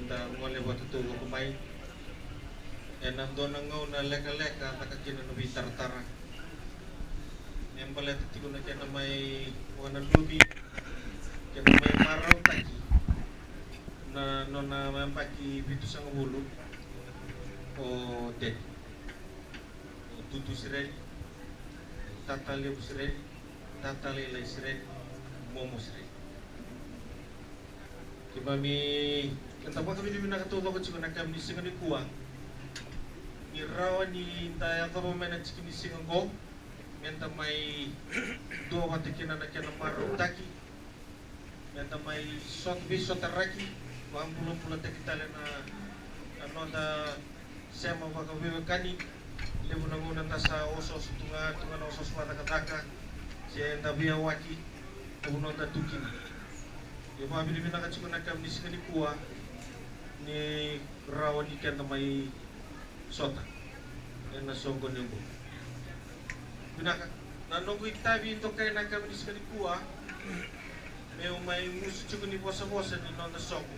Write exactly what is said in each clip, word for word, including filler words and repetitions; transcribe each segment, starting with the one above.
Da gole vata taucoko mai ena dua na gauna lekaleka caka kina na veitaratara me baleta tiko na kena mai vakanaluvi, kena mai marautaki na nona yabaki vitusagavulu o Tedi. O Tutu Sireli, Tata Levu Sireli, Tata Lailai Sireli, Momo Sireli. Keimami, keda vakavinavinaka taucoko tiko na kemu ni siga nikua, ni rawa ni da yacova mai na tiki ni siga oqo, me da mai dua vata kina na kena marautaki, me da mai sot-, veisotaraki, vakabulabulataki tale na, na noda sema vakaveiwekani. Levu na gauna da sa osooso tu ga, tu ga na osooso vakacakacaka, se da veiyawaki, na vanua da tu kina. Ia vakavinavinaka tiko na kemu ni siga nikua, ni rawa ni keda mai sota ena soqo ni oqo. Vinaka, na noqu itavi dokai na kemu ni siga nikua, meu mai gusu tiko ni vosavosa ni noda soqo.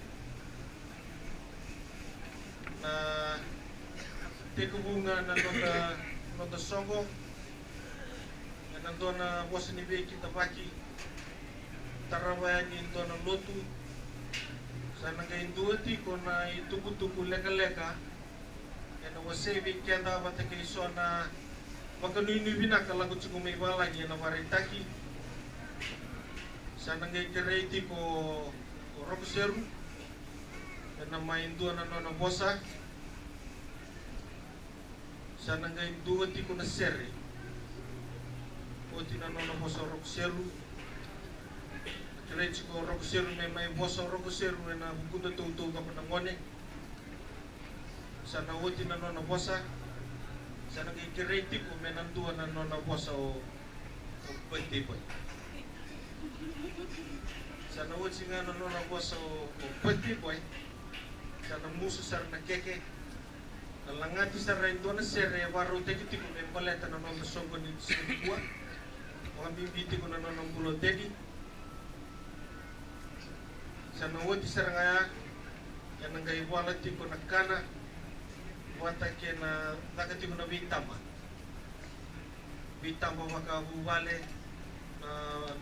Na tekivu ga na noda, noda soqo ena dua na vosa ni veikidavaki, tarava yani e dua na lotu. Sa na qai dua tiko na itukutuku lekaleka ena wasei vei keda vata kei so na vakanuinui vinaka lako tiko mai valagi ena vakaraitaki. Sa na qai kerei tiko o Rokoseru ena mai dua na nona vosa. Sa na qai dua tiko na sere. Oti na nona vosa o Rokoseru. Kerei tiko o Rokoseru me mai vosa o Rokoseru ena vukuda taucoko na gone. Sa na oti na nona vosa. Sa na qai kerei tiko me na dua na nona vosa o, o birthday boy. Sa na oti ga na nona vosa o, o birthday boy. Sa na musu sara na keke. Na lagati sara e dua na sere e vakarautaki tiko me baleta na noda soqo ni siga nikua. Vakabibi tiko na nona bula o Tedi. Sa na oti sara ga ya, ena qai vala tiko na kana vata kei na caka tiko na veitaba. Veitaba vakavuvale, na,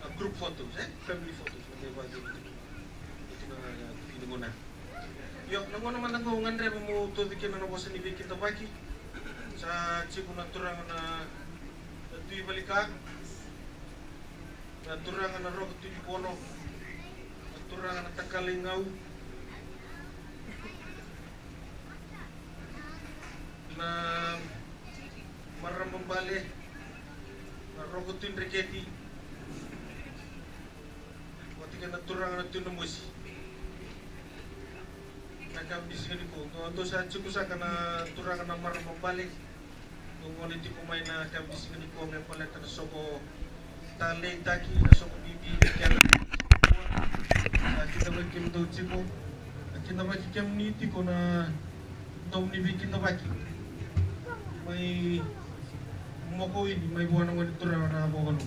na group photos, e? Family photos, na qai vakavuvale tiko. Oti na, na, na gauna. Io, na gauna mada qo au gadreva meu tauci kina na vosa ni veikidavaki. Sa tiko na turaga na, na Tui Valika, na turaga na Roko Tui Bono, na turaga na Takala i Gau, na marama bale na Roko Tui Dreketi, vata kei na turaga na Tui Namosi. Na kemu ni siga nikua, dou, dou sa tiko saka na turaga na marama bale. Dou gole tiko mai na kemu ni siga nikua me baleta na soqo taleitaki, na soqo bibi ni kena. Sa kidavaki kemudou tiko, a kidavaki kemuni tiko na domo ni veikidavaki mai Mokoini, mai vua na gone turaga na Vakavanua.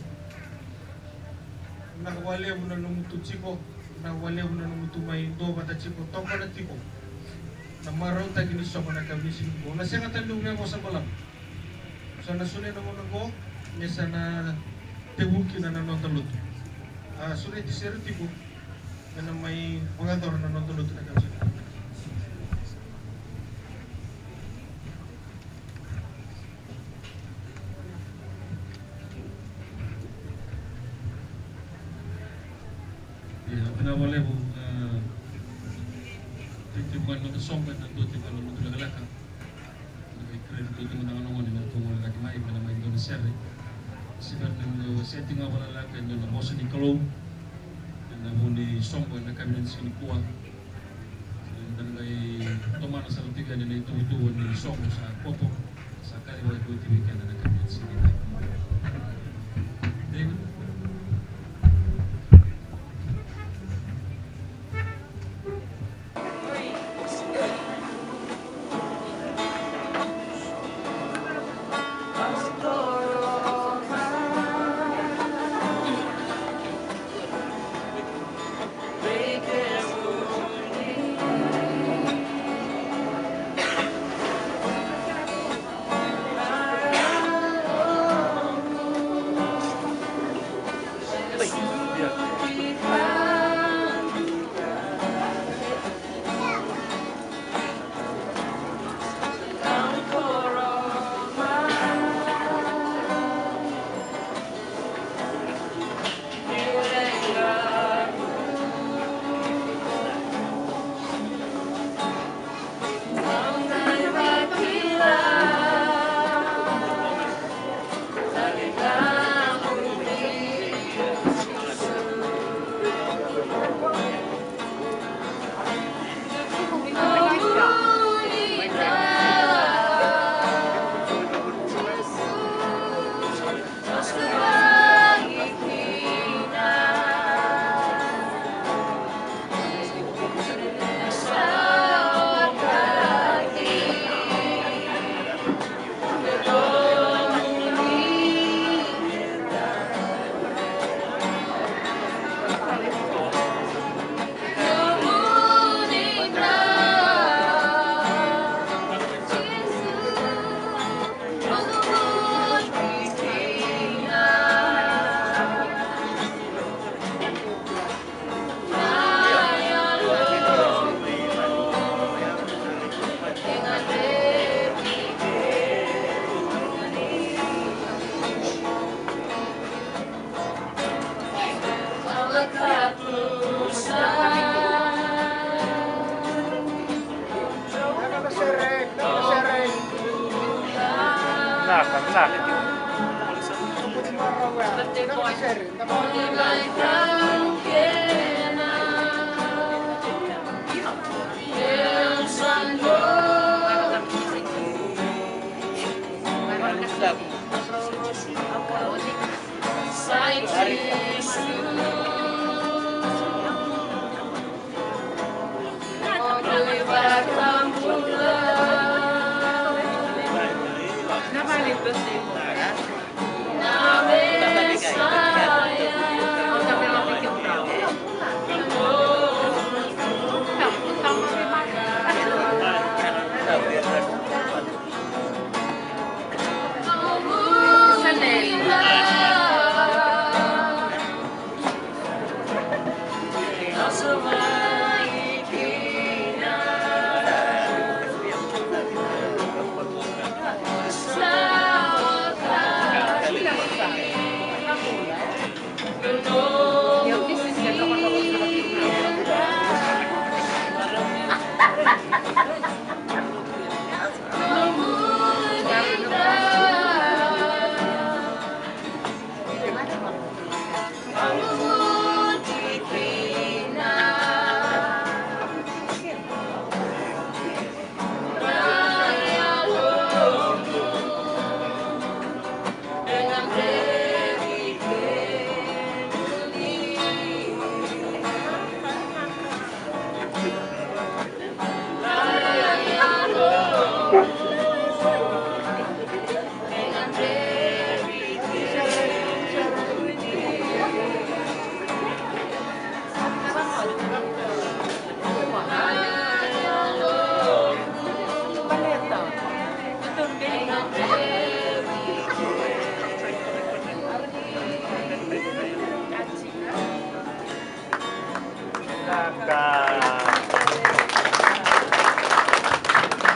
Vinaka vakalevu na nomu tu tiko, vinaka vakalevu na nomu tu mai duavata tiko, tokona tiko na marautaki ni soqo na kemu ni siga nikua. Na sega tale ni au via vosa balavu. Sa na solia na gauna oqo me sa na tevu kina na noda lotu. A, sureti sere tiko me na mai vakayacora na noda lotu na kemu ni siga. Ia, vinaka vakalevu, e, tiko mai na noda soqo, ena dua tiko na lotu lekaleka. Ena qai kerei iratou tiko na gone me ratou gole cake mai, me na mai dua na sere. Sega ni dua, sega tiko ga vakalekaleka e dua na vosa ni Kalou ena vuku ni soqo ena yakavi ni siga nikua. Eda na qai tomana sara tiko yani na ituvatuva ni soqo sa koto, sa kaciva tiko vei keda na yakavi ni siga nikua. David.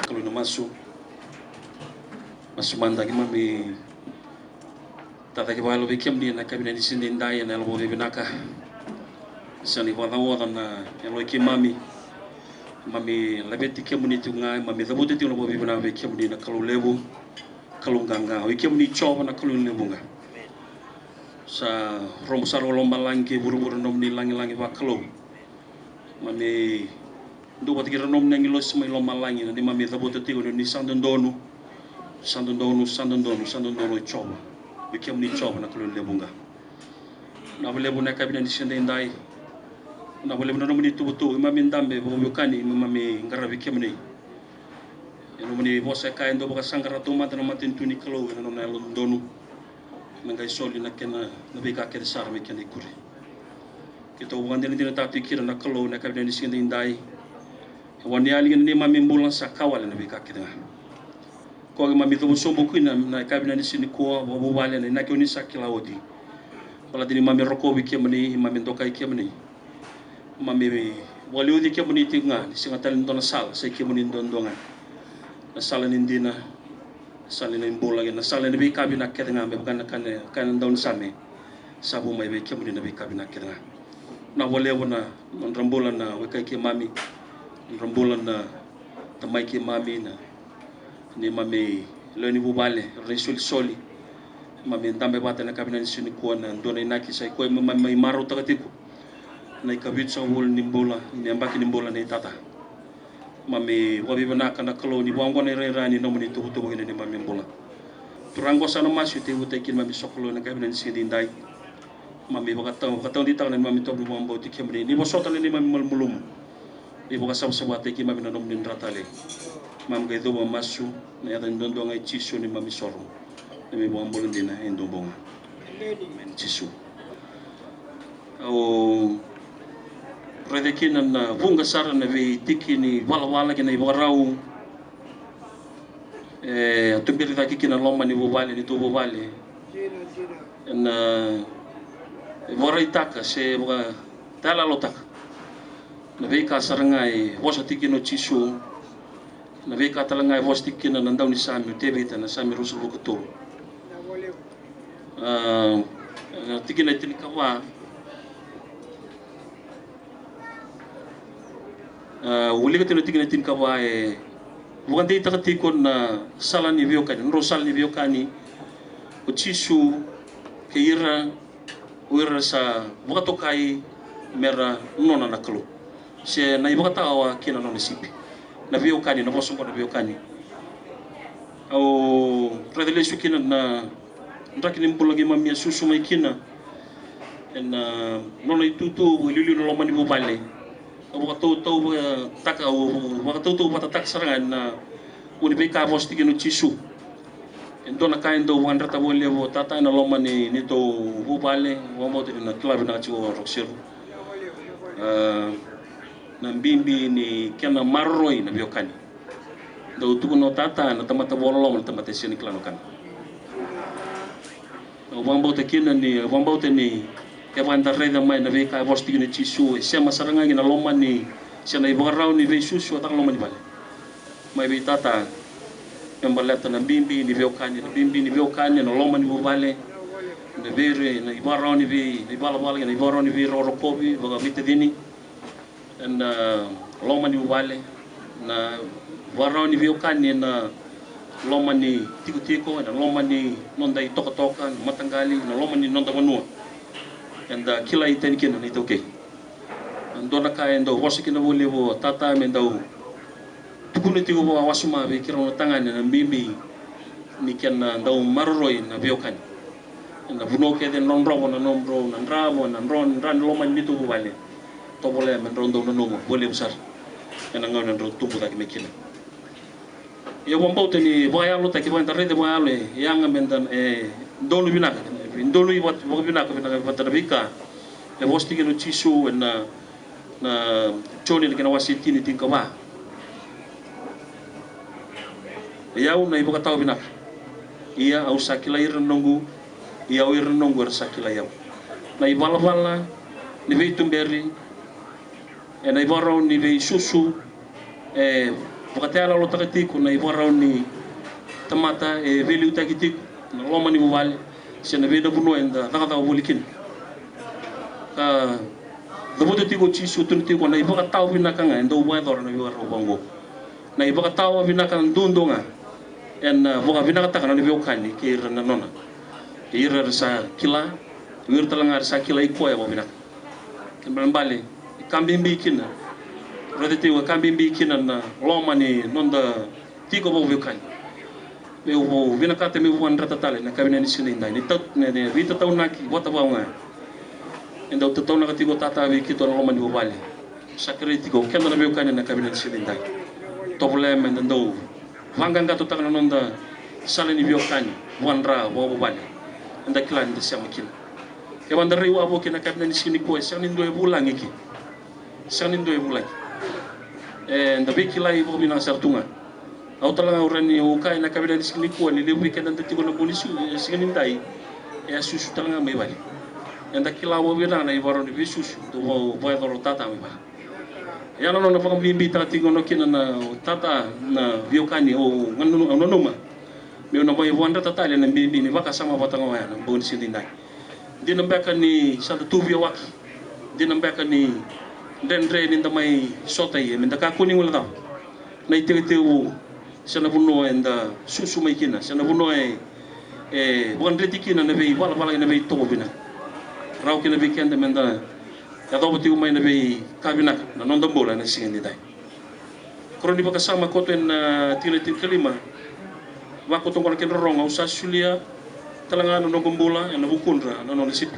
Kalou na masu. Masu mada. Keimami tacake vakayalo vei kemuni ena yakavi ni siga edaidai ena yalo vakavinavinaka. Sega ni vakacaoca na yalo i keimami. Keimami laveti kemuni tiko ga, keimami cavuta tiko na vakavinavinaka vei kemuni na Kalou levu, Kalou qaqa. O i kemuni Jiova na Kalou levu ga. Sa rogo sara o lomalagi kei vuravura na nomuni lagilagi vakalou. Keimami dou vata kei ira na nomuni agilosi mai lomalagi, na neimami cavuta tiko ni sa dodonu, sa dodonu, sa dodonu, sa dodonu o Jiova. Vei kemuni Jiova na Kalou levu ga. Vinaka vakalevu na yakavi ni siga edaidai. Vinaka vakalevu na nomuni tuvatuva, keimami dabe vakaveiwekani, keimami qaravi kemuni. E nomuni vosa e kaya, dou vakasaqara taumada na matanitu ni Kalou ena nona yalododonu. Me qai soli na kena, na veika kece sara me kena ikuri. Keitou vakadinadinataka tiko kina na Kalou na yakavi ni siga edaidai. E vua ni yali kina neimami bula sa ka wale na veika kece ga. Koya keimami cavu sobu kina na yakavi ni siga nikua, vakavuvale, na inaki o ni sa kila oti. Baleta ni keimami rokovi kemuni, keimami dokai kemuni. Keimami vakaliuci kemuni tiko ga, ni sega tale ni dua na sala, sa i kemuni duadua ga. Na sala ni dina, na sala ni bula, na sala ni veika vinaka kece ga, me vaka na kaya na daunisame. Sa vu mai vei kemuni na veika vinaka kece ga. Vinaka vakalevu na nodra bula na weka i keimami, nodra bula na tamai keimami, na neimami lewe ni vuvale, ra na isolisoli. Keimami dabe vata ena yakavi ni siga nikua, na dua na inaki sa i koya me keimami mai marautaka tiko na ikavitusagavulu ni bula, ni yabaki ni bula nei tata. Keimami vakavinavinaka na Kalou ni vakaoqo na irairai ni nomuni tuvatuva kina neimami bula. Turaga, qo sa na masu e tekivutaki keimami sokalou ena yakavi ni siga edaidai. Keimami vakatau, vakataudeitaka na neimami itovo ni vakabauti kemuni. Ni vosota na neimami malumalumu. Ni vakasavasavataki keimami na nomuni dra talei. Keimami qai cuva masu ena yaca ni duadua ga i Jisu neimami isoro. Neimami ivakabula dina e duabau ga. Emeni. Jisu. Au raica kina na vuqa sara na veitiki ni valavala kei na ivakarau. E, a tuberi cake kina loma ni vuvale, ni tou vuvale. Ena, e, vakaraitaka se vakatayalalotaka na veika sara ga e vosa tiko kina o Jisu, na veika tale ga e vosa tiko kina na daunisame o Tevita, na Same ruasagavulu ka tolu. A, na tikina e tinikava. A, wilika tiko na tikina e tinikava e vakadeitaka tiko na sala ni veiwekani, na nodrau sala ni veiwekani o Jisu kei ira, o ira sa vakatokai me ra nona na Kalou, se na ivakatawa kei na nona sipi. Na veiwekani, na vosa oqo na veiwekani. Au raica lesu kina na draki ni bula keimami a susu mai kina ena nona itutu vakaliuliu na loma ni vuvale. Au vakatautauvatataka, au vakatautauvatataka sara ga ena vuku ni veika e vosa tiko kina o Jisu. E dua na ka e dau vakadreta vakalevu o tata ena loma ni neitou vuvale, vakabauta ni na kila vinaka tiko o Rokiseru. A, na bibi ni kena maroroi na veiwekani. Dau tukuna o tata na tamata vakaloloma, na tamata e sega ni kila na wekana. Au vakabauta kina ni, au vakabauta ni kevaka eda raica mai na veika e vosa tiko kina o Jisu, e sema sara ga ki na loma ni, se na ivakarau ni veisusu e caka loma ni vale. Mai vei tata me baleta na bibi ni veiwekani, na bibi ni veiwekani ena loma ni vuvale, na vei, na ivakarau ni vei, na ivalavala, na ivakarau ni veirokorokovi vakaveitacini ena loma ni vuvale, na ivakarau ni veiwekani ena loma ni tikotiko, ena loma ni noda itokatoka, na mataqali, ena loma ni noda vanua. Eda kilai tani kina na iTaukei. E dua na ka e dau vosa kina vakalevu o tata me dau tukuna tiko vakawasoma vei keirau na tagane na bibi ni kena dau maroroi na veiwekani. Ena vanua kece e drodrovo na nodrau, na dravo, na dro, na dra ni loma ni neitou vuvale. Tovolea me drau dau nanuma vakalevu sara ena gauna drau tubu cake mai kina. Ia au vakabauta ni vakayalo, taki vaka eda raica vakayalo, e yaga me da, e donu vinaka, e donu vakavinaka, vinaka vata na veika e vosa tiko kina o Jisu ena, na Joni na kena wase e tini, tinikava. E au na ivakatawa vinaka. Ia au sa kilai ira na noqu, ia o ira na noqu era sa kilai au. Na ivalavala ni veituberi, ena ivakarau ni veisusu, e vakatayaloyalotaka tiko na ivakarau ni tamata e veiliutaki tiko na loma ni vuvale, se na vei na vanua eda cakacaka voli kina. Ka cavuta tiko o Jisu, tukuna tiko na ivakatawa vinaka ga e dau vakayacora na ivakarau vaqo. Na ivakatawa vinaka duadua ga ena vakavinakataka na nona veiwekani kei ira na nona. Kei ira era sa kila, o ira tale ga era sa kilai koya vakavinaka. Kena ibalebale, e ka bibi kina. Raica tiko, e ka bibi kina na loma ni noda tiko vakaveiwekani. Meu vinakata meu vakadreta tale na yakavi ni siga nidai, ni tau, ni, ni veitataunaki vata vau ga. E dau tataunaka tiko o tata vei keitou na loma ni vuvale. Sa kerei tiko o keda na veiwekani na yakavi ni siga nidai. Tovolea me da dau vaqaqatotaka na noda sala ni veiwekani vakadra vakavuvale. Eda kila ni da sema kina. Kevaka da rai wavoki na yakavi ni siga nikua, e sega ni dua e vulagi kina. Sega ni dua e vulagi. Eda veikilai vakavinaka sara tu ga. Au tale ga au rawa ni, au kaya na yakavi ni siga nikua ni levu vei keda da tiko na bogi ni siga, e, siga nidai, e a susu tale ga mai vale. Eda kila vakavinaka na ivakarau ni veisusu dau vakayacora o tata mai vale. Ia na nona vakabibitaka tiko kina na tata na veiwekani, au nanuma, au nanuma meu na mai vakadreta tale na bibi ni vakasama vata ga oya na bogi ni siga nidai. Dina beka ni sa da tu veiyawaki. Dina beka ni dredre ni da mai sota, ia me da kakua ni guilecava na itekitekivu se na vanua eda susu mai kina, se na vanua e, e vakadreti kina na veivalavala kei na veitovo vinaka. Rawa kina vei keda me da yacova tiko mai na veika vinaka na noda bula ena siga nidai. Karua ni vakasama koto ena, a, tikina tinikalima. Vakoto oqo na kena rorogo, au sa solia tale ga na noqu bula ena vukudra na nona sipi.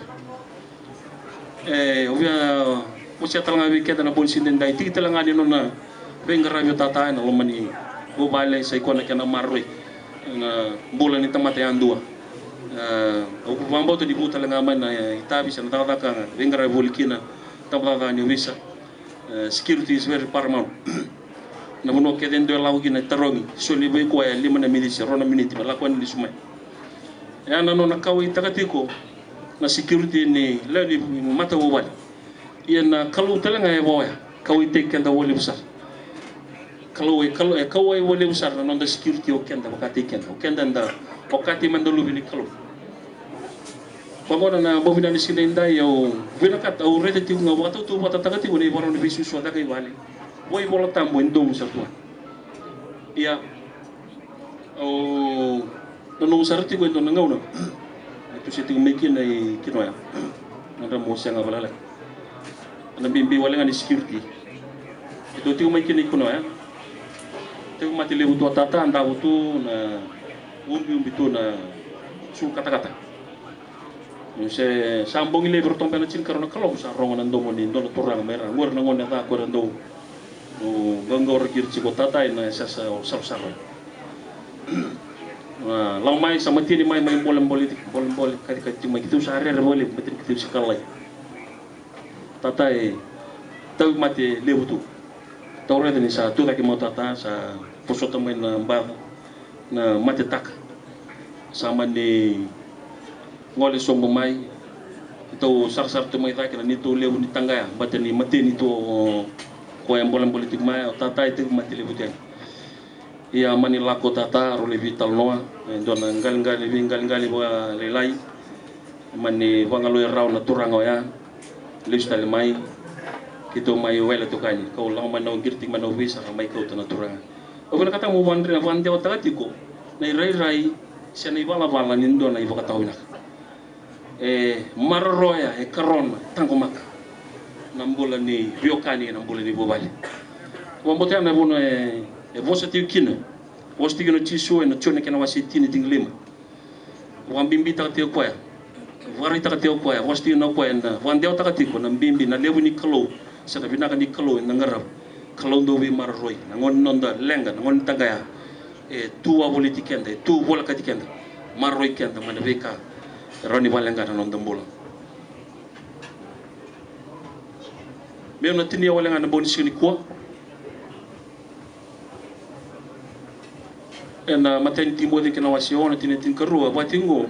E, au via wasea tale ga vei keda na bogi ni siga nidai, tiki tale ga ni nona veiqaravi o tata ena loma ni vuvale, sa i koya na kena maroroi ena bula ni tamata yadua. E, au vakabauta ni vu tale ga mai na itavi se na cakacaka veiqaravi voli kina, tabacakacaka ni ovisa. E, security is very paramount. Na vanua kece e dua e lako kina e tarogi, soli vei koya e lima na miniti se rua na miniti me lako yani lesu mai. E a na nona kauwaitaka tiko na security ni lewe ni matavuvale. Ia na Kalou tale ga e vaka oya, kauwaitaki keda vakalevu sara. Kalou e, Kalou e kauwai vakalevu sara na noda security o keda vakataki keda, o keda eda okati meda luve ni Kalou. Vaqo na bogi ni siga nidai, au vinakata, au raica tiko ga, au vakatautauvatataka tiko na ivakarau ni veisusu a caka i vale. Vo iVola Tabu e donu sara tu ga. Ia, au nanuma sara tiko e dua na gauna e tu se tiko mai kina i Kinoya. Na dra mo sega valala na bibi wale ga ni security. E tu tiko mai kina i Kinoya. Tiko mate levu tu a tata, davo tu na ubiubi tu na sulu katakata. Se sa bogi levu, ratou bena tinikarua na kaloko, sa rogo na domo ni dua na turaga mai ra. Qori na gone ca ko era dau qaqauraki ira tiko o tata ena yasayasa o Sarosaro. A, lako mai sa mateni mai, mai bolebole, bolebole, kacikaci tiko mai, keitou sa rere vakalevu, mateni keitou se kalai. Tata e tauvimate levu tu. Tou raica ni sa tu cake mai o tata, sa vosota mai na baca na matetaka. Sa mani gole sobu mai. Keitou sarasara tu mai cake na neitou levu ni taqaya, baleta ni mateni tu o koya e bolebole tiko mai, o tata e tauvimate levu tu yani. Ia mani lako o tata, rau lai veitalanoa, e dua na qaliqali, veiqaliqali vakalailai. Mani vagalui rawa na turaga oya, lesu tale mai. Keitou mai wele tu yani, kau lako mai na qiri tiko mai na ovisa, ka mai kauta na turaga. Au vinakata meu vakadre-, vakadewataka tiko na irairai se na ivalavala ni dua na ivakatawa vinaka. E maroroya, e karona, taqomaka na bula ni veiwekani, na bula ni vuvale. Vakabauta ya na vuna e, e vosa tiko kina, vosa tiko kina o Jisu ena Joni kena wase tini, tikina lima. Vakabibitaka tiko o koya, vakaraitaka tiko o koya, vosa tiko kina o koya, eda vakadewataka tiko na bibi, na levu ni Kalou se na vinaka ni Kalou eda qarava. Kalou dau veimaroroi, na gauna ni noda leqa, na gauna ni taqaya, e tu wavoliti keda, e tu volekati keda, maroroi keda mai na veika e rawa ni vakaleqa na noda bula. Meu na tinia wale ga na bogi ni siga nikua. Ena imatai ni Timoci kena wase ono, tikina tinikarua, vaka tiko qo: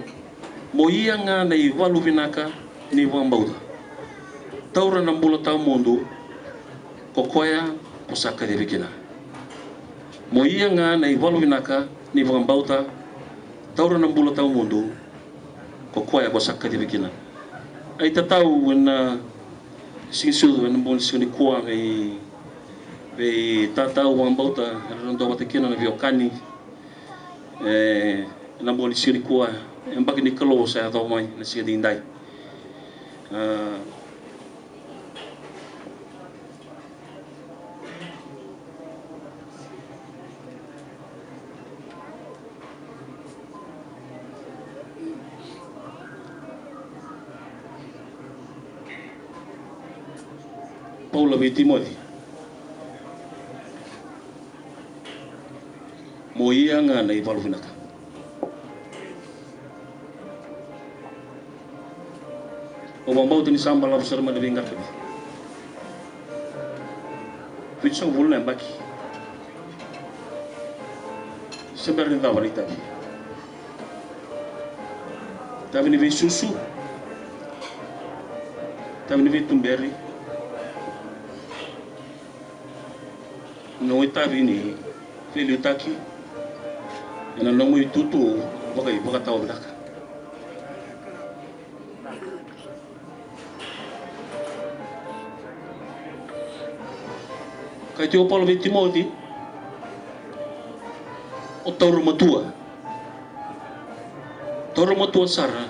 Mo ia ga na ivalu vinaka ni vakabauta, taura na bula tawamudu ko koya ko sa kacivi kina. Mo ia ga na ivalu vinaka ni vakabauta, taura na bula tawamudu ko koya ko sa kacivi kina. A itatau ena siga ni sucu, ena bogi ni siga nikua, vei, vei tatau vakabauta era dau vata kina na veiwekani. E, ena bogi ni siga nikua, e yabaki ni Kalou sa yacova mai na siga edaidai. A, Paula vei Timoci. Mo ia ga na ivalu vinaka. Au vakabauta ni sa balavu sara mai na veiqaravi. Vitusagavulu na yabaki. Se bera ni cava na itavi. Itavi ni veisusu. Itavi ni veituberi. Na itavi ni veiliutaki ena nomu itutu vakaivakatawa vinaka. Kaya tiko o Paula vei Timoci, o taura matua. Taura matua sara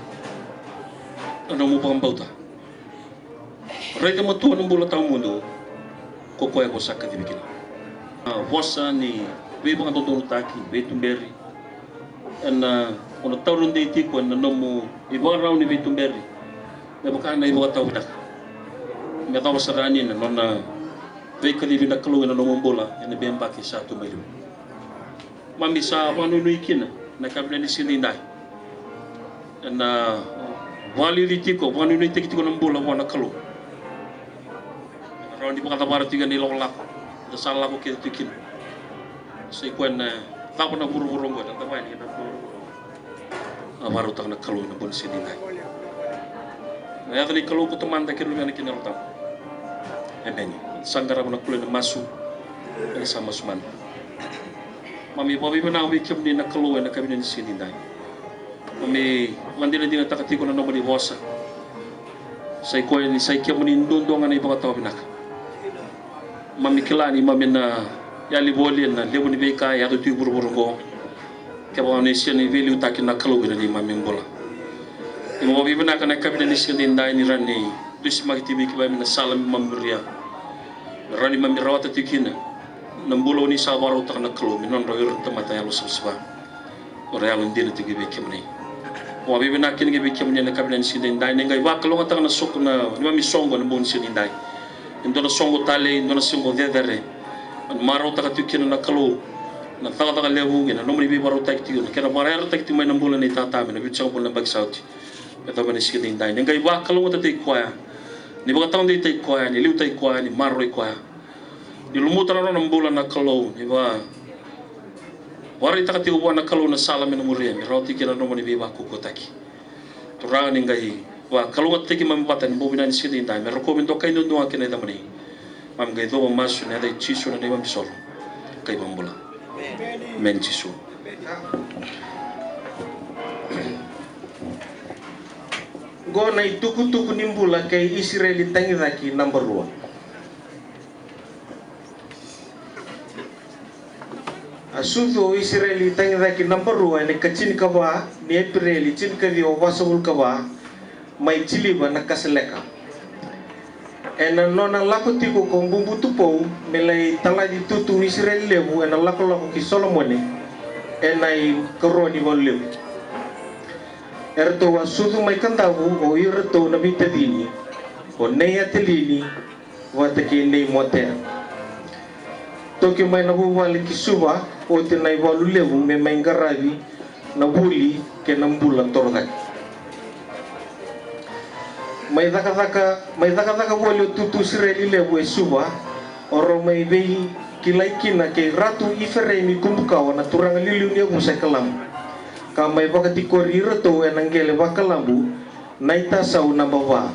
na nomu vakabauta. Raica matua na bula tawamudu ko koya ko sa kacivi kina. A, vosa ni veivakadodonutaki, veituberi. Ena, o na taura dei tiko ena nomu ivakarau ni veituberi me vaka na ivakatawa vinaka. Me yacova sara yani na nona veikacivi na Kalou ena nomu bula ena veiyabaki sa tu mai liu. Mami sa vakanuinui kina na kabineti ni siga nidai. Ena, a, vakaliuci tiko, vakanuinuitaki tiko na bula vua na Kalou. Ena rawa ni vakacavara tiko na ilakolako da sa lako kece tiko kina. Sa i koya na cava na vuravura oqo, na cava yani na vuravura. A vakarautaka na Kalou ena bogi ni siga nidai. Na yaca ni Kalou ko Tamada kei na Luvena kei na Yalo Tabu. Emeni. Sa qarava na kula ena masu. Ena sa masu mada. Mami vakavinavinaka vei kemuni na Kalou ena kabineti ni siga nidai. Mami vakadinadinataka tiko na nomuni vosa. Sa i koya ni sa i kemuni duadua ga na ivakatawa vinaka. Mami kila ni mami na Yali voli ena levu ni veika e yaco tu e vuravura oqo. Kevaka o ni sega ni veiliutaki na Kalou ena neimami bula. Ni mo vakavinavinaka ena yakavi ni siga edaidai ni rawa ni dusimaki tiko vei keimami na sala me mami muria. Me rawa ni mami rawata tiko kina na bula o ni sa vakarautaka na Kalou me nodra o ira na tamata yalosavasava. O ira yalodina tiko vei kemuni. Mo vakavinavinaka kina vei kemuni ena yakavi ni siga edaidai, ni qai vakalougatataka na soqo na neimami soqo ena bogi ni siga edaidai. E dua na soqo talei, e dua na soqo cecere. Ni marautaka tiko kina na Kalou na cakacaka levu kei na nomuni veivakarautaki tiko, na kena vakayarayarataki tiko mai na bula nei tata me na vitusagavulu na yabaki sa oti. Me yacova ni siga edaidai, ni qai vakalougatataki koya, ni vakataudeitaki koya, ni liutaki koya, ni maroroi koya. Ni lumuta na nona bula na Kalou, ni va vakaraitaka tiko vua na Kalou na sala me na muria, me rawati kina na nomuni veivakaukauataki. Turaga, ni qai vakalougatataki keimami vata ena bogi vinaka ni siga edaidai, me rokovi dokai duadua ga kei na yacamuni. Mami qai cova masu ena yaca i Jisu na neimami isoro ka iVakabula. Emeni Jisu. Qo na itukutuku ni bula kei Isireli tagicaki naba rua. A sucu o Isireli tagicaki naba rua ena ikatinikava ni Epereli, tinikaciwa vasagavulu ka va, mai Jiliva na Kasaleka. Ena nona lako tiko ko Bubu Tupou me lai talaci tutu Isireli levu ena lakolako ki Solomone ena ikarua ni valu levu. Eratou a sucu mai Kadavu o iratou na veitacini, o Nei Atelini vata kei Nei Moatea. Toki mai na vuvale ki Suva oti na ivalu levu me mai qaravi na vuli kei na bula torocake. Mai cakacaka, mai cakacaka voli o tutu Isireli levu e Suva, o rau mai veikilai kina kei Ratu Ifereimi Kubukawa na turaga liuliu ni yavusa e Kalabu, ka mai vakatikori iratou ena qele vakalabu na itasau naba va.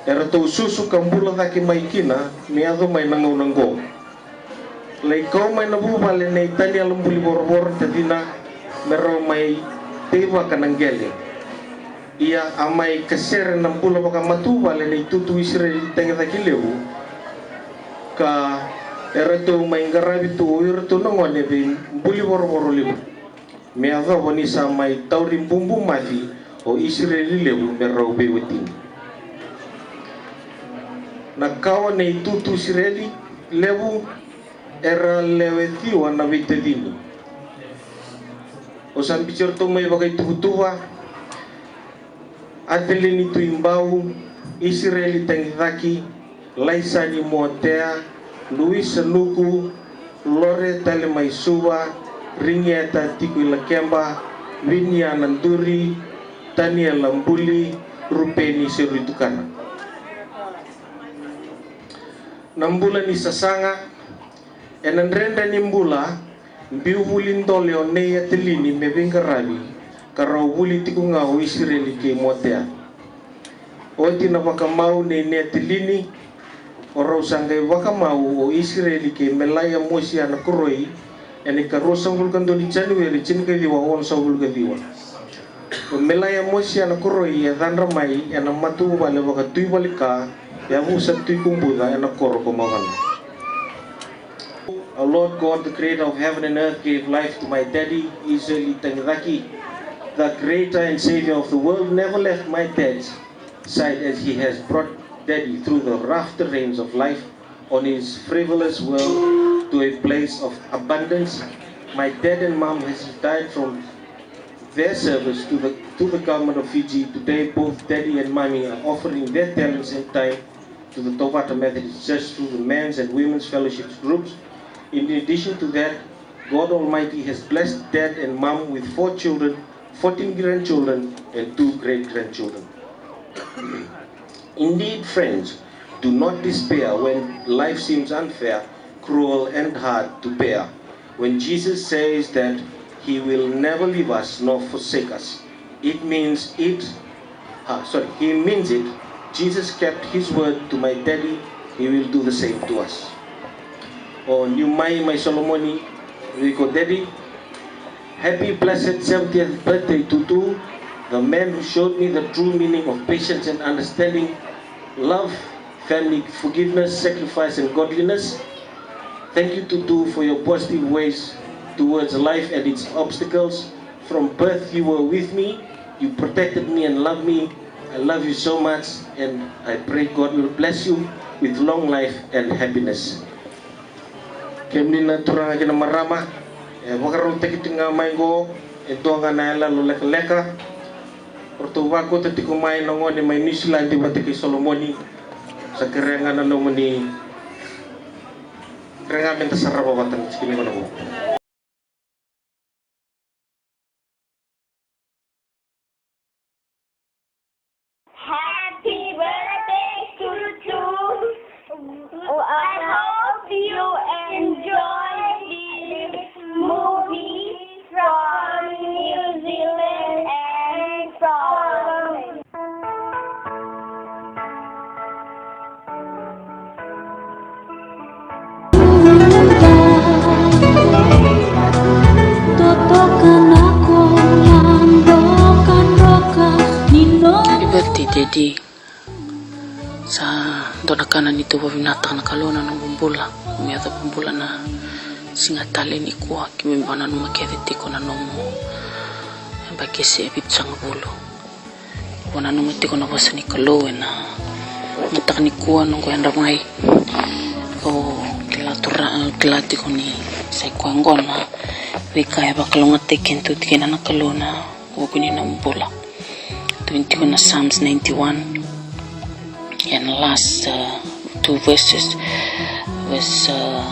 Eratou susu ka bula cake mai kina me yaco mai na gauna oqo. Lai kau mai na vuvale nei Taniela Bulivorovoro, tacina, me rau mai teivaka na qele. Ia a mai kasere na bula vakamatavuvale nei tutu Isireli tagicaki levu, ka eratou mai qaravi tu o iratou na gone vei Bulivorovoro levu. Me yacova ni sa mai tauri bubu maci o Isireli levu me rau veiwatini. Na kawa nei tutu Isireli levu era lewe ciwa na veitacini. O sa biuti iratou mai vakaituvatuva: Atelini Tuibau, Isireli tagicaki, Laisani Moatea, Luisa Nuku, Lore Tale mai Suva, Rigieta Tikuilakeba, Viniana Duri, Taniela Buli, Rupeni se Rui Tukana. Na bula ni sasaga. Ena dredre ni bula, biu vuli dole o Nei Atelini me veiqaravi, ka rau vuli tiko ga o Isireli kei Moatea. Oti na vakamau nei Nei Atelini, o rau sa qai vakamau o Isireli kei Melaia Mosia na Koroi, ena ikaruasagavulu ka dua ni Janueri, tinikaciwa onosagavulu ka ciwa. O Melaia Mosia na Koroi e cadra mai ena matavuvale vakatuivalika, yavusa Tui Kubuca, ena koro ko Mavana. Our Lord God, the creator of heaven and earth, gave life to my daddy, Isireli Tagicaki. The creator and savior of the world never left my dad's side as he has brought daddy through the rough terrains of life on his frivolous world to a place of abundance. My dad and mom has retired from their service to the, to the government of Fiji. Today, both daddy and mommy are offering their talents and time to the Tovata Methodist Church through the men's and women's fellowships groups. In addition to that, God Almighty has blessed dad and mom with four children, fourteen grandchildren, and two great grandchildren. Indeed, friends, do not despair when life seems unfair, cruel, and hard to bear. When Jesus says that he will never leave us nor forsake us, it means it. Ah, sorry, he means it. Jesus kept his word to my daddy. He will do the same to us. O Niu Mai mai Solomoni, we go, Daddy. Happy blessed seventieth birthday, Tutu, the man who showed me the true meaning of patience and understanding, love, family forgiveness, sacrifice, and godliness. Thank you, Tutu, for your positive ways towards life and its obstacles. From birth, you were with me. You protected me and loved me. I love you so much, and I pray God will bless you with long life and happiness. Kemuni na turaga kei na marama, e vakarautaki tiko ga mai qo e dua ga na iyaloyalo lekaleka. O ratou vakauta tiko mai na gone mai Niusiladi vata kei Solomoni. Sa kerea ga na nomuni, kerea ga me da sarava vata na tikina qo na vuku. Happy birthday, Tutu. I hope you enjoy this movie from New Zealand and from Happy birthday, Daddy. Sa dua na ka na neitou vakavinakataka na Kalou na nomu bula, me yaco bula na siga tale nikua, keimami vakananuma kece tiko na nomu yabaki e vitusagavulu. Vakananuma tiko na vosa ni Kalou ena mataka nikua, noqu yadra mai. O kila tura, kila tiko ni sa i koya qo na veika e vakalougatataki kedatou kina na Kalou na vuku ni nomu bula. Tukuni tiko na Psalms ninety-one, and last, uh, two verses, verse, uh,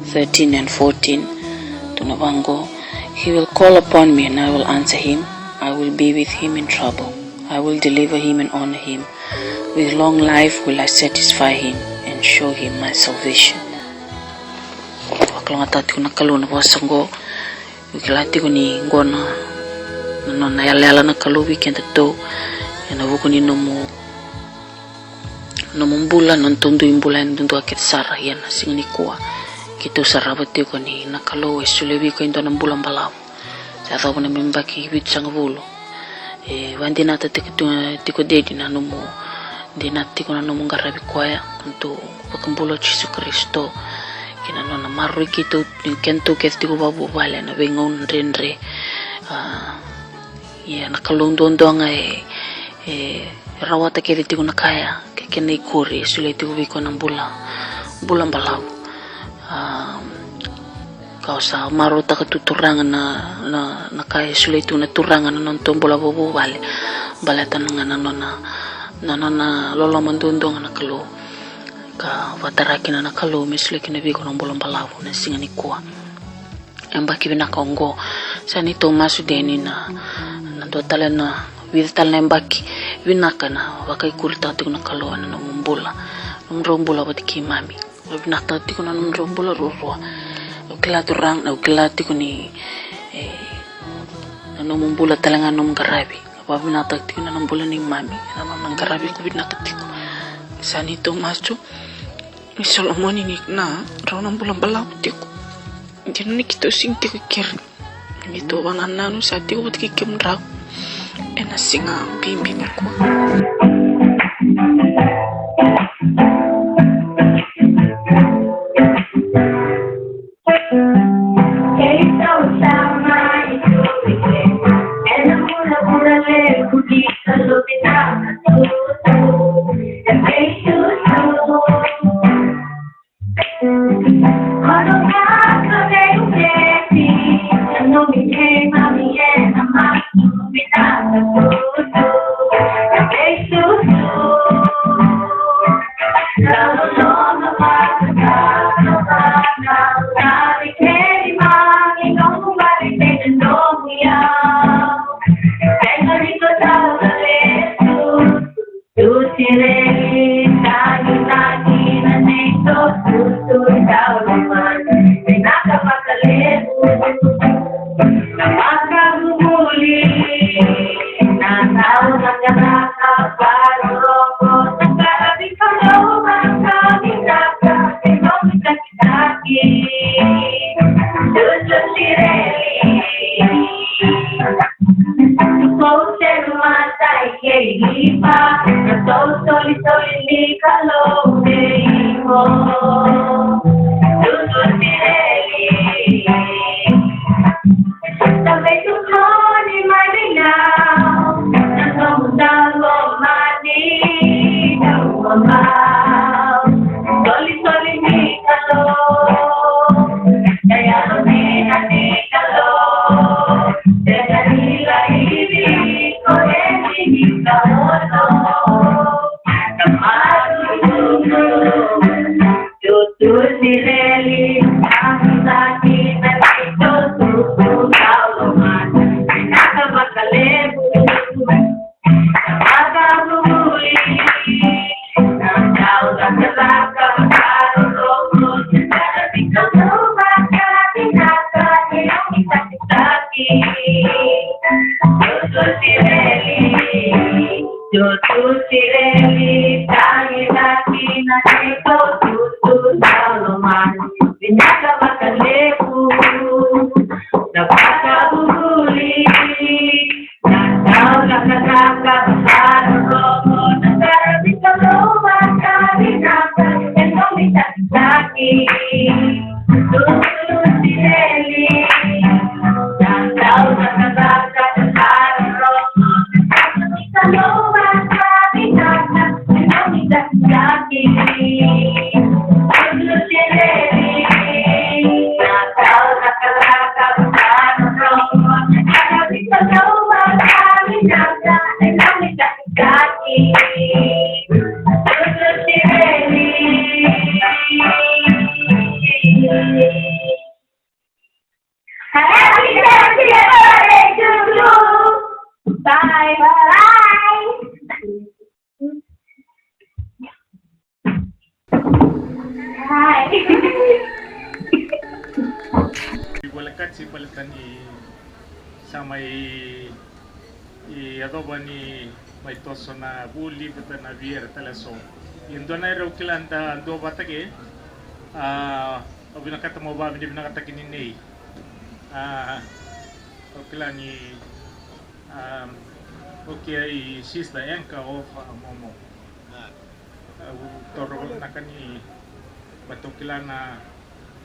thirteen and fourteen. Tukuna vaqo, "He will call upon me and I will answer him. I will be with him in trouble. I will deliver him and honor him. With long life will I satisfy him and show him my salvation." Vakalougatataka tiko na Kalou na vosa qo. Au kila tiko ni qo na, na nona yalayala na Kalou vei kedatou ena vuku ni nomu, nomu bula, na nodatou dui bula ena dua kece sara. Ia na siga nikua keitou sarava tiko ni na Kalou e solia vei iko e dua na bula balavu. Sa yacova na yabaki vitusagavulu. E vakadinata tiko, tiko, tiko, Daddy, na nomu dinata tiko na nomu qaravi koya, na nodatou iVakabula o Jisu Karisito, kei na nona maroroi keitou, kedatou kece tiko vakavuvale ena veigauna dredre. A, ia na Kalou duadua ga e, e rawata kece tiko na ka ya, kei na ikuri e solia tiko vei iko na bula, bula balavu. A, Kau sa marautaka tu, Turaga, na, na, na ka e solia tu na Turaga na nodatou bula vakavuvale. Baleta ga na nona, na nona loloma duadua ga na Kalou. Ka vakatara kina na Kalou me solia kina vei iko na bula balavu na siga nikua. Yabaki vinaka oqo. Sa neitou masu, Daddy, na, na dua tale na, vica tale na yabaki vinaka na vakaikuritaka tiko na Kalou ena nomu bula, nomudrau bula vata keimami. Vakavinavinaka tiko na nomudrau bula ruarua. Au kila, Turaga, au kila tiko ni, e, na nomu bula tale ga na nomu qaravi. Vakavinavinaka tiko na nomu bula neimami, na nona qaravi iko vinaka tiko. Sa neitou masu, ni Solomoni ni na drau na bula balavu tiko. Dina ni keitou sega tiko keri. Keitou vakanananu sa tiko vata kei kemudrau ena siga bibi nikua. Bye bye. Bye. Volekati baleta ni sa mai yacova ni mai toso na vuli vata na viera tale so. Ia dua na era au kila da dua vata ke, a, au vinakata mo vavinavinakataki ni nei. A, au kila ni, a, okay, she's the anchor of, a, Momo. Au toro vinaka ni vata au kila na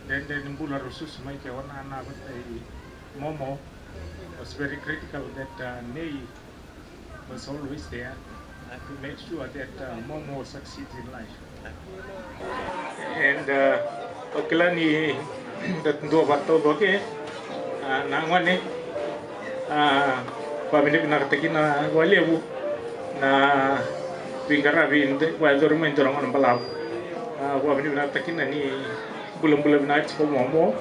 dredre ni bula rau susu mai ke o nana vata i Momo. Was very critical that, uh, Nei was always there to make sure that, uh, Momo succeeds in life. And, uh, au kila ni da dua vata taucoko, uh, na gone, uh, vavinavinakataki na valevu na veiqaravi vayacori mai dua na gauna balavu. Uh, vavinavinakataki na ni bulabula vinaka tiko Momo.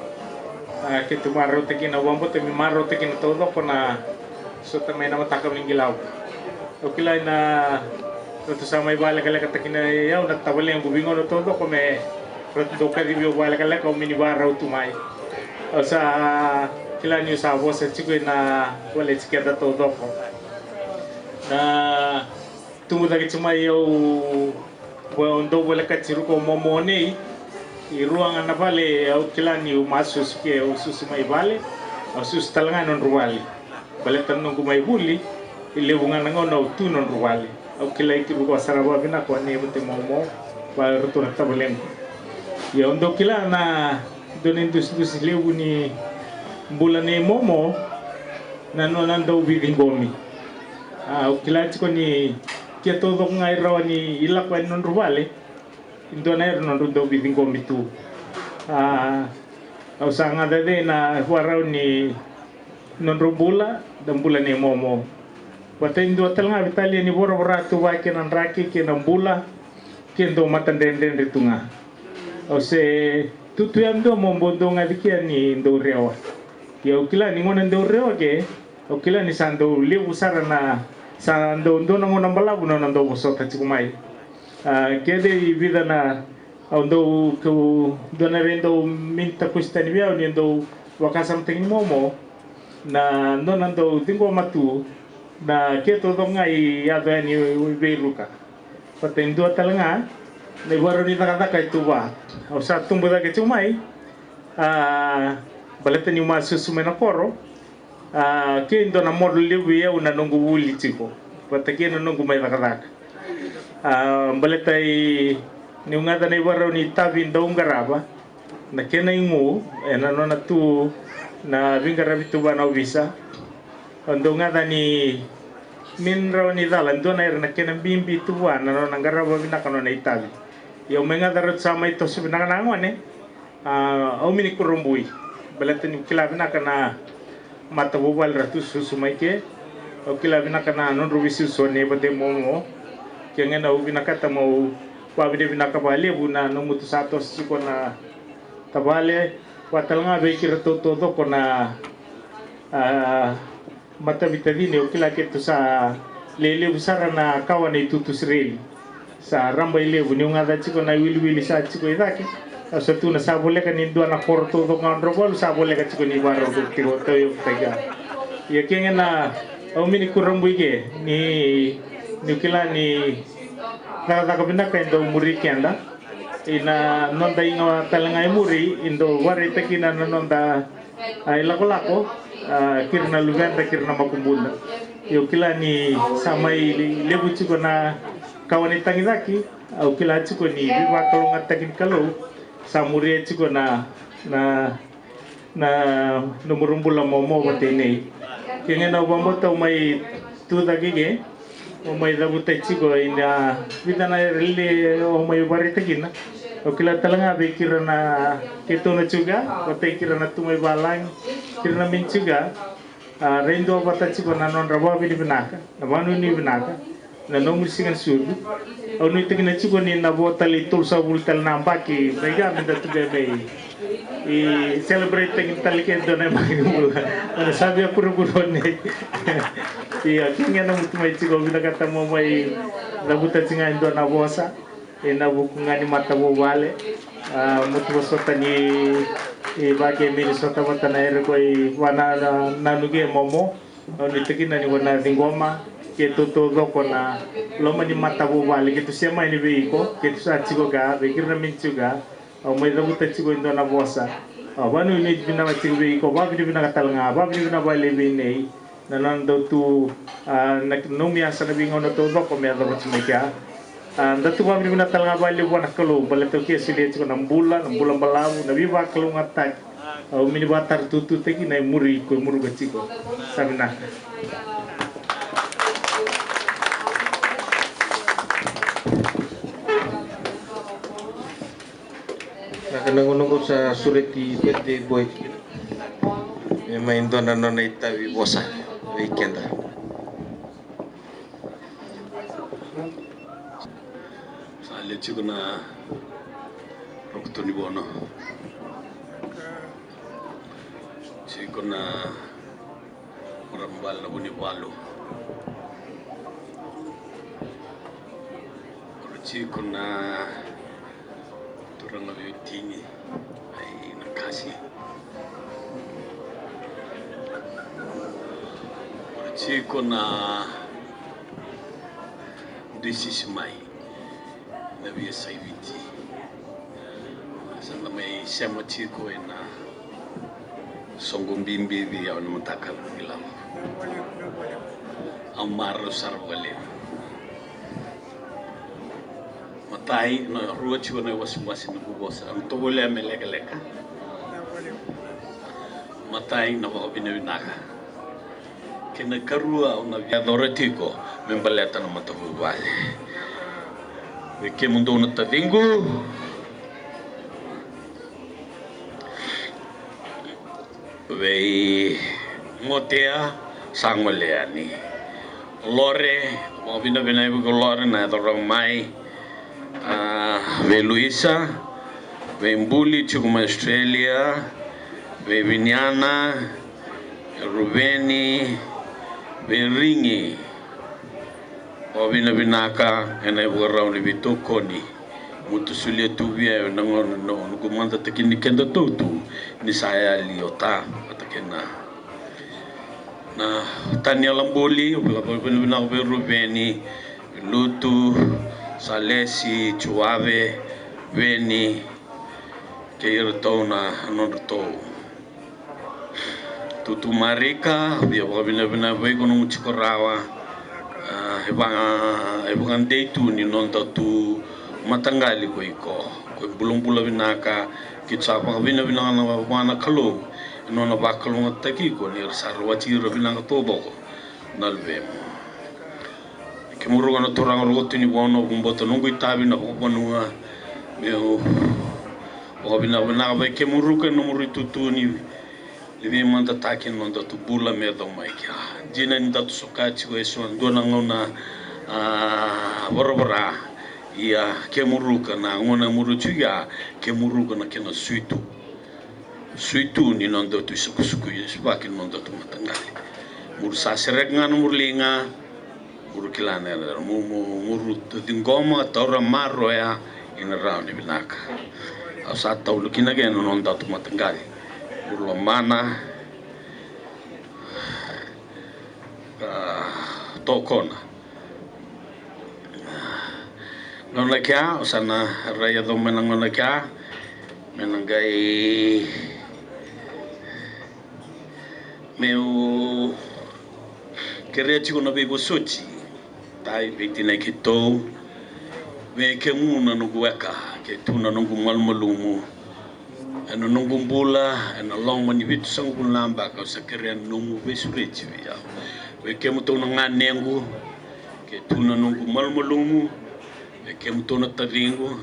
Uh, keitou marautaki na vabota me marautaki na taucoko na sota mai na mataka ni qilau. Au kila na ratou sa mai vakalekalekataki na yau na tavalequ veigauna taucoko me ratou dau kacivi au vakalekaleka au me ni varau tu mai. Au sa kila niu sa vosa tiko ina vale tiko keda taucoko. Na tubu cake tiko mai au Vo dou volekati ruka o Momo nei, i rua ga na vale au kila niu masusu ke au susu mai vale, au susu tale ga nodru vale. Baleta na noqu mai vuli, i levu ga na gauna au tu nodru vale. Au kilai ki ruka sara vavinaka o nei vata Momo, varatou na tavalequ. Ia au dau kila na dua na idusidusi levu ni bula nei Momo, na nona dau veiciqomi. A, au kila tiko ni ke taucoko ga e rawa ni lako yani nodru vale, e dua na era nodru dau veiciqomi tu. A, au sa gacaca na varau ni nodru bula, da bula nei Momo. Vata e dua tale ga vei talia ni voravora tu vaka kei na draki kei na bula, ke dau matadredredre tu ga. Au se tutu ya dua mo bau dau gaci kea ni dau rewa. Ia au kila ni gauna dau rewa ke, au kila ni sa dau levu sara na, sa dau dua na gauna balavu na nona dau vosota tiko mai. A, kece i vica na, au dau, keu dua na vei dau minita kusi tani vei au ni dau vakasamataki ni Momo, na nona dau ciqoma tu, na ke taucoko ga i yaco yani vei ruka. Vata e dua tale ga na ivarau ni cakacaka e tu va. Au sa tubu cake tiko mai, a, baleta niu masusu mai na koro, a, ke dua na model levu i au na noqu vuli tiko vata kei na noqu mai cakacaka. A, baleta i niu gaca na ivarau ni tavi dau qarava, na kena igu ena nona tu na veiqaravi tu va na ovisa. Au dau gaca ni me rawa ni cala dua na era na kena bibi tu va na nona qarava vinaka nona itavi. Ia au mai gaca rau sa mai toso vinaka na gone. A, au me ni kurabui baleta niu kila vinaka na matavuvale ra tu susu mai ke. Au kila vinaka na nodru veisusu o nei vata Momo. Ke gena au vinakata mo vavinavinaka valevu na nomu tu sa toso tiko na tavale, vata tale ga vei kiratou taucoko na, a, matavitacini. Au kila keitou sa lelevu sara na kawa nei Tutu Sireli. Sa raba i levu niu gaca tiko na iwiliwili sa tiko i cake. Au sa tu na sa voleka ni dua na koro taucoko ga o Dravalu sa voleka tiko ni varau tiko tau i Okutaika. Ia ke gena au me ni kurabui ke ni, niu kila ni cakacaka vinaka e dau muri keda. Ina noda iga tale ga e muri e dau varaitaki na noda a, ilakolako, a, kei ira na luveda, kei ira na makubuda. Ia au kila ni sa mai levu tiko na kawa ni tagicaki. Au kila tiko ni veivakalougatataki ni Kalou sa muria tiko na, na, na nomu bula Momo vata nei. Ke gena au vakabauta au mai tu cake ke, o mai cavuta tiko ina vica na era lele o mai varaita kina. Au kila tale ga vei kira na keitou na tiko ga, vata kei ira na tu mai valagi, kira na mini tiko ga. A, rai dua vata tiko na nodra vavinavinaka, na vanuinui vinaka, na nomu siga ni sucu. Au nuitaki na tiko ni na vo tale i tolusagavulu tale na baki mai ga me da tu ga mai I celebrate taki tale ke dua na yabaki ni bula. Mana sa via kurukuru nei. Ia, kei gena mutu mai tiko, vinakata mo mai cavuta tiko ga e dua na vosa ena vuku ga ni matavuvale. A, mutu vosota ni, i vake Minnesota vata na ere ko i vana na, na nuke momo. Au nuitaka kina ni ko na ciqoma keitou taucoko na loma ni matavuvale, keitou sema yani vei iko, keitou sa tiko ga, vei ira na mini tiko ga. Au mai cavuta tiko e dua na vosa. Au vanuinui vinaka tiko vei iko, vavinavinaka tale ga, vavinavinaka vakalevu vei Nei. Na nona dau tu, a, na nomu yasa na veigauna taucoko me yacova tiko mai kea. A, da tu vavinavinaka tale ga vakalevu vua na Kalou, baleta au kea solia tiko na bula, na bula balavu, na veivakalougatataki. Au mini vakataratutu taki na imuri ko muruka tiko. Sa vinaka. Na ka na gauna qo sa sureti birthday boy. E mai dua na nona itavi vosa vei keda. Sa le tiko na rokoto ni vono. Tiko na Marama bale na Vunivalu. Ora tiko na turaga veiwatini ai na kasi. Ora tiko na disisi mai na via saiviti. Sa na mai sema tiko ena soqo bibi vei au ena mataka ni lavo. Au marau sara vakalevu. Matai, na rua tiko na iwasewase ni noqu vosa, au na tovolea me lekaleka. Matai, na vakavinavinaka. Kei na karua au na via yacora tiko me baleta na matavuvale. Vei kemudou na taciqu, vei Motea sa gole yani. Lore, vakavinavinaka vei ko Lore na yacora mai. A, vei Luisa, vei Buli tiko mai Australia, vei Viniana, Ruveni, vei Rigi. Vakavinavinaka ena ivakarau ni veitokoni mo tu solia tu vei au ena gauna na noqu madataki ni keda tautu ni sa yali o Ta vata kei Na. Na Taniela Buli, vakavinavinaka vei Ruveni, Lutu, Salesi, Juave, Veni, kei iratou na nodratou. Tutu Marika, via vakavinavinaka vei iko nomu tiko rawa. A, e vaka, e vakadei tu ni noda tu mataqali ko iko. Ko e bulabula vinaka, keitou sa vakavinavinaka vua na Kalou. E nona vakalougatataki iko ni ra sa rawati ira vinaka taucoko na luvemu. Kemuru ka na turaga Rokotunivono, au vakabauta noqu itavi na vakavanua meu vakavinavinaka vei kemuru ka na nomuru itutu ni veimadataki na noda tu bula me yacova mai kea. Dina ni da tu soka tiko e so dua na gauna, a, varavara. Ia kemuru ka na gauna e muri tiko ya, kemuru ka na kena suitu. Suitu ni noda tu isukusuku, isivaki ni noda tu mataqali. Muru sa sereka ga na muru liga, muru kila na yadra, mu, mu, muru ciqoma, taura maroroya, ina rawa ni vinaka. Au sa taura kina kei na noda tu mataqali. Muru lomana, a, tokona. Gauna kea, au sa na rai yaco mai na gauna kea, me na qai, meu kerea tiko na veivosoti, tai vei tinai keitou, vei kemu na noqu weka, kei tu na noqu malumalumu, ena noqu bula, ena loma ni vitusagavulu na yabaki, au sa kerea na nomu veisureti vei au. Vei kemudou na ganequ, kei tu na noqu malumalumu, vei kemudou na taciqu,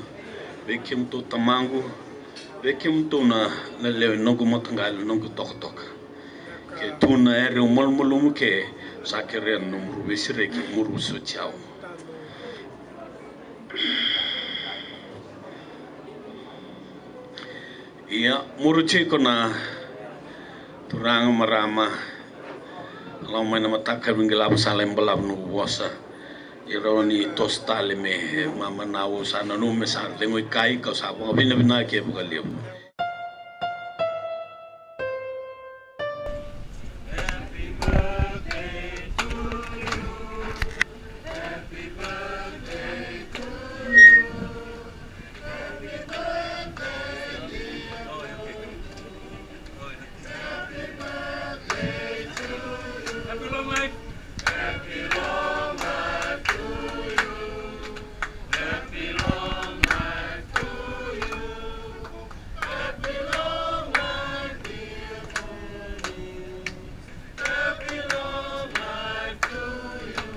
vei kemudou tamaqu, vei kemudou na, na lewe noqu mataqali, noqu tokatoka. Kei tu na ereu malumalumu ke, sa kerea na nomuru veisereki, muru vosoti au. Ia, muri tiko na turaga, marama, lako mai na mataka vei qilava sala e balavu na vosa. Ia rawa ni toso tale me mama na au sa nanuma me sa cegu i kai, kau sa vakavinavinaka e vakalevu.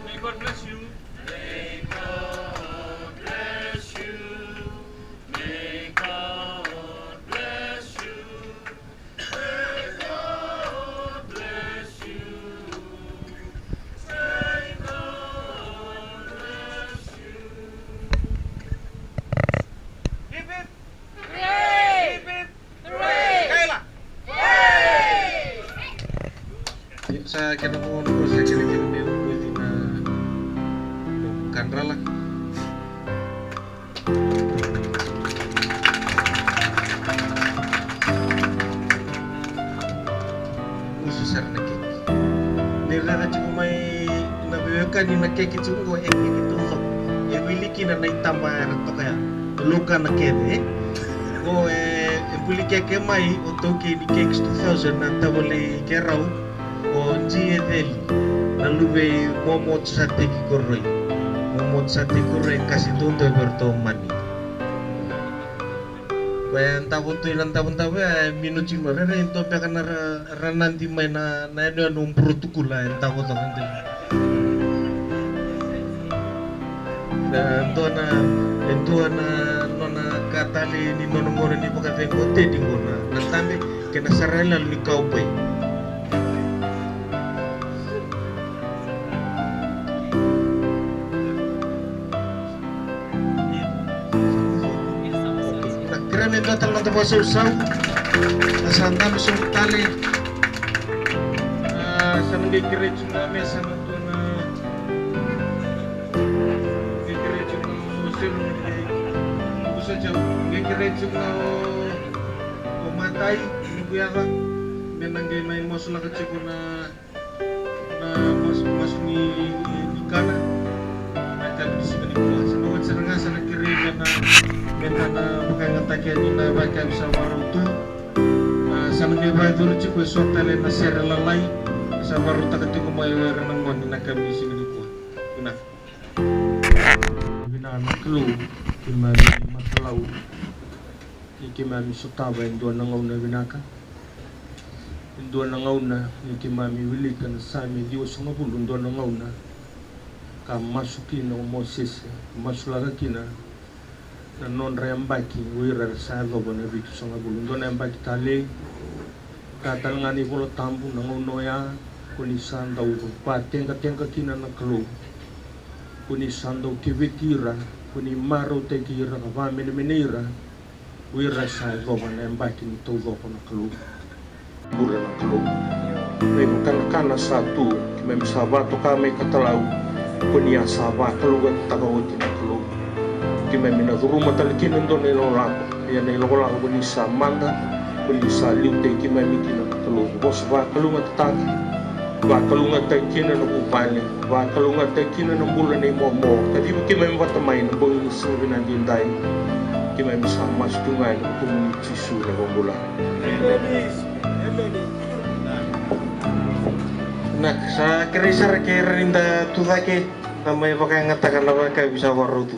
May God bless you. May God bless you. May God bless you. May God bless you. May God bless you. Hip, hip. Hooray! Hip, hip. Hooray! Kaila! Hooray! Sa kena mo, mo sa kena kena me uti na mo kadrala. Gusu sara na keki. Ni rara tiko mai na veiwekani na keki tiko qo e keki taucoko. E wili kina na itaba era toka ya. E laukana kece, e? Qo e, e buli keke mai o taukei ni Cakes two thousand na tavalei keirau. O Ji e Celi, na luve i Momo Sateki Koroi. Momo Sateki Koroi, qase duadua vei iratou o Mani. Koya e davo tu ena davodavo ya, e minuti mai. Rairai dua beka na ra, ra nadi mai na, na yanuyanu o Burotukula, e davo toka dina. E dua na, e dua na nona ka tale ni nona gauna ni vakacegu o Teddy qo na, na tabe kei na sara yaloyalo ni cowboy. Na kerea me dua tale na noda vakasausau. Na sa dabe sobu tale. A, sa na qai kerei tu ga me sa na dua na, qai kerei tu ga o Selu, qai, qai kerei tu ga o, o Matai, ni ku yaca, me na qai mai masulaka tiko na, na masu, masu ni, ni kana. Na yakavi ni siga nikua. Sa na oti sara ga sa na kerei me na, me na, na vakayagataki yani na vakayakavi sa vakarau tu. A, sa na qai vakayacori tiko e so tale na sere lalai. Sa vakarautaka tiko mai o ira na gone na yakavi ni siga nikua. Vinaka. Vinaka na Kalou, keimami matalau ni keimami sotava e dua na gauna vinaka. E dua na gauna ni keimami wilika na Same ciwasagavulu, dua na gauna ka masu kina o Mosese, masulaka kina na nodra yabaki o ira era sa yacova na vitusagavulu. Dua na yabaki talei, kaya tale ga na iVola Tabu na gauna oya, ko ni sa dau vateqateqa kina na Kalou. Ko ni sa dau keveti ira, ko ni marautaki ira ka vakamenemenei ira. O ira sa yacova na yabaki ni taucoko na Kalou. Bula na Kalou. Na ivakanakana sa tu, keimami sa vakatoka mai Katalau, ko ni a sa vakalougatataka oti na Kalou. Keimami na curuma tale kina e dua na ilakolako, ia na ilakolako ko ni sa mada, ko ni sa liutaki keimami kina na Kalou. Vosa vakalougatataka, vakalougatataki kina na vuvale, vakalougatataki kina na bula nei Momo, kacivi keimami vata mai na bogi ni siga vinaka edaidai. Keimami sa masu tu ga ena vukumuni Jisu na iVakabula. Na sa kerei sara kei ira ni da tu cake, da mai vakayagataka na vakayakavi sa vakarau tu.